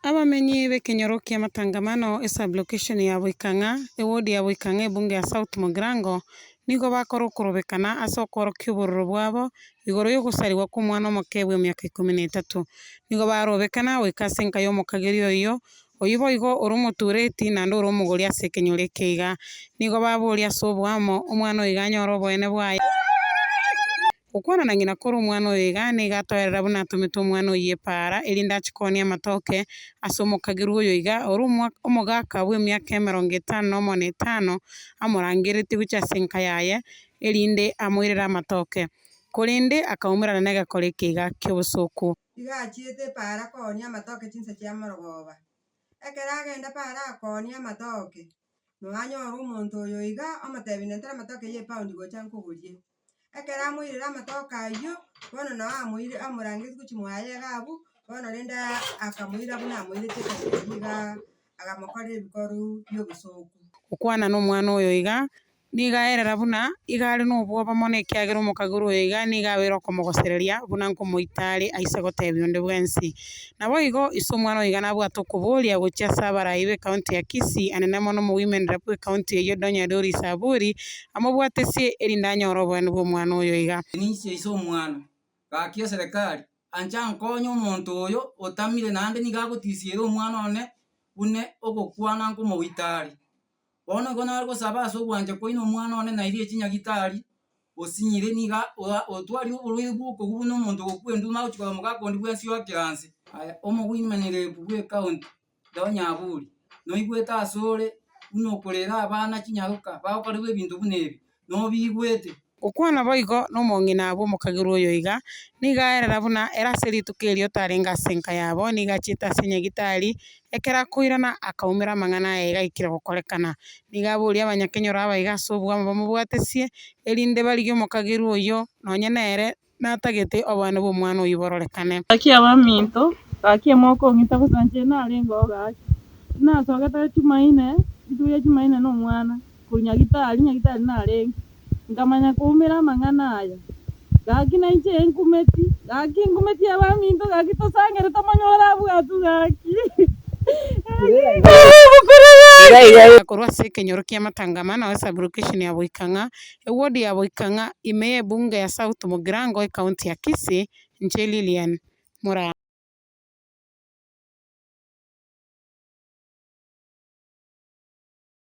Abamenyi b'ekenyoro ki'amatangamano esub-location ya Boikang'a, eward ya Boikang'a ebunge ya South Mugirango, nigo bakora okorobekana ase okoorokia obororo bwabo igoro y'ogosarigwa kw'omwana omoke bw'emiaka ikomi na etato. Nigo barobekana goika ase enka y'omokageri oyio, oyio boigo ore omotureti naende ore omogori ase ekenyoro eke iga. Nigo baboria ase oboamo omwana oyo iga anyore oboene bwaye. Gokwana na ng'ina kore omwana oyo iga, nigo atoerera buna atomete omwana oyio epaara, erinde achie koonia amatoke ase omokagerwa oyo iga, ore omogaka bw'emiaka emerongo etano nomo na etano, amorangeretie gochia ase enka yaye, erinde amoirere amatoke. Korende akaumerana negekora eke iga ki'obosooku. Iga achiete epaara koonia amatoke chinsa chia morogoba. Ekero agenda paara akoonia amatoke, noanyore omonto oyo iga, omotebia nentera amatoke ya epaundi gocha nkogorie. Ekero amoirere amatoke ayio, bono noo amoire amorangetie gochia mwaye iga abwo, bono rende akamoira buna amoirete ekanisa eyio igaa, akamokorera ebikoru bia obosoku. Gokwana nomwana oyo iga, Nigo aerera buna iga are nobwoba mono ekiagera omokagoro oyo iga nigo abeire okomogosereria buna nkomoita are aise gotebia onde bwensi. Naboigo ise omwana oyo iga nabwate okoboria gochia ase abarai b'ecounty ya Kisii anene mono omowomen rep bw'ecounty eyio Donya Doris Aburi amobwatesie erinde anyore oboene bw'omwana oyo iga. Ninche ise omwana, gaki eserekari, ancha nkonye omonto oyo otamire naende nigo agotisiera omwana one buna ogokwana nkomoita are. Bono igo nare gosaba ase ogwancha kwaino omwana one nairie chinyagitari, osinyire nigo otwarire oborwaire bw'okogwa buna omonto ogokwa enduma agochia korora omogaka onde bwensi oakire anse. Aye omogwinimani bw'ekaunti, Donya Aburi, noigwete asore buna okorera abana chinyaroka bagokorerwa ebinto buna ebi, nobiigwete. Gokwana boigo nomong'ina bw'omokagerwa oyo iga, nigo aerera buna ere ase rituko erio tarenge ase enka yabo, nigo achiete ase nyagitari, ekero akoirana akaumera amang'ana aye iga aikire gokorekana. Nigo aboria abanyakenyoro aba iga ase oboamo bamobwatesie, erinde barigie omokagerwa oyio, nonye nere natagete oboene bw'omwana oyio bororekane. Gaki abaminto, gaki emokong'ita gose inche narenge oo gaki. Nasogete Jumaine, rituko ria Jumaine na omwana, korwa Nyagitari, Nyagitari narenge, nkamanya koumera amang'ana aya. Gaki nainche nkumeti, gaki nkumeti abaminto gaki tosangere tomonyore abwatwe gaki. Korwa ase ekenyoro ki'amatangamano ase sublocation ya Boikang'a, eward ya Boikang'a, ime y'ebunge ya South Mugirango, ecounty ya Kisii, inche Lilian Murang'a.